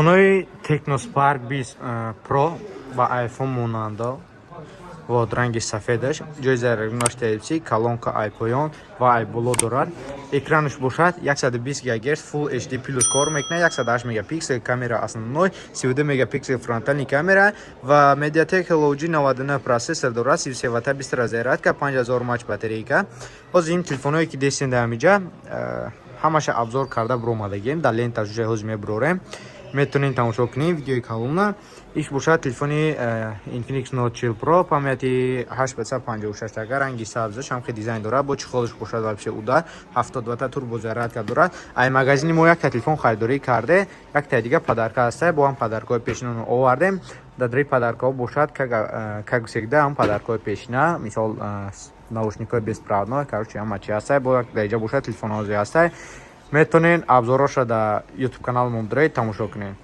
Телефонҳои Tecno Spark 20 Pro ба iPhone монанда. Вот ранги сафедаш, ҷои заряднаш Type-C, колонка ай поён ва ай боло дорад. Экранаш бошад 120 ГГц, Full HD Plus кор мекунад, 108 мегапиксел камера основной, 32 мегапиксел фронтальный камера ва MediaTek Helio G99 процессор дорад, 33 ватта быстрая зарядка, 5000 мАч батарейка. Ҳозир ин телефонҳое ки дестем дар ҳамиҷа, ҳамаша обзор карда буромадагем, дар лента уже ҳозир мебурорем. Метавонем тамошо кунем видеои калона. Иш бошад телефони Infinix Note 40 Pro, памяти 856 тага, ранги сабзаш, ҳам хел дизайн дорад, бо чехолаш бошад вообще удар, 70 ватта турбо зарядка дорад. Ай магазини мо якта телефон харидорӣ карде, якта дига подарка ҳаста, бо ҳам подаркаҳои пешинаро овардем. Дар дари подаркаҳо бошад, как всегда, ҳам подаркаҳои пешина, мисол, наушникҳои беспроводной, короче, ҳама чи ҳаста. Бо дар иҷа бошад телефонҳо ҳаста. Метавонед обзорҳоша дар YouTube каналмон биред, тамошо кунед.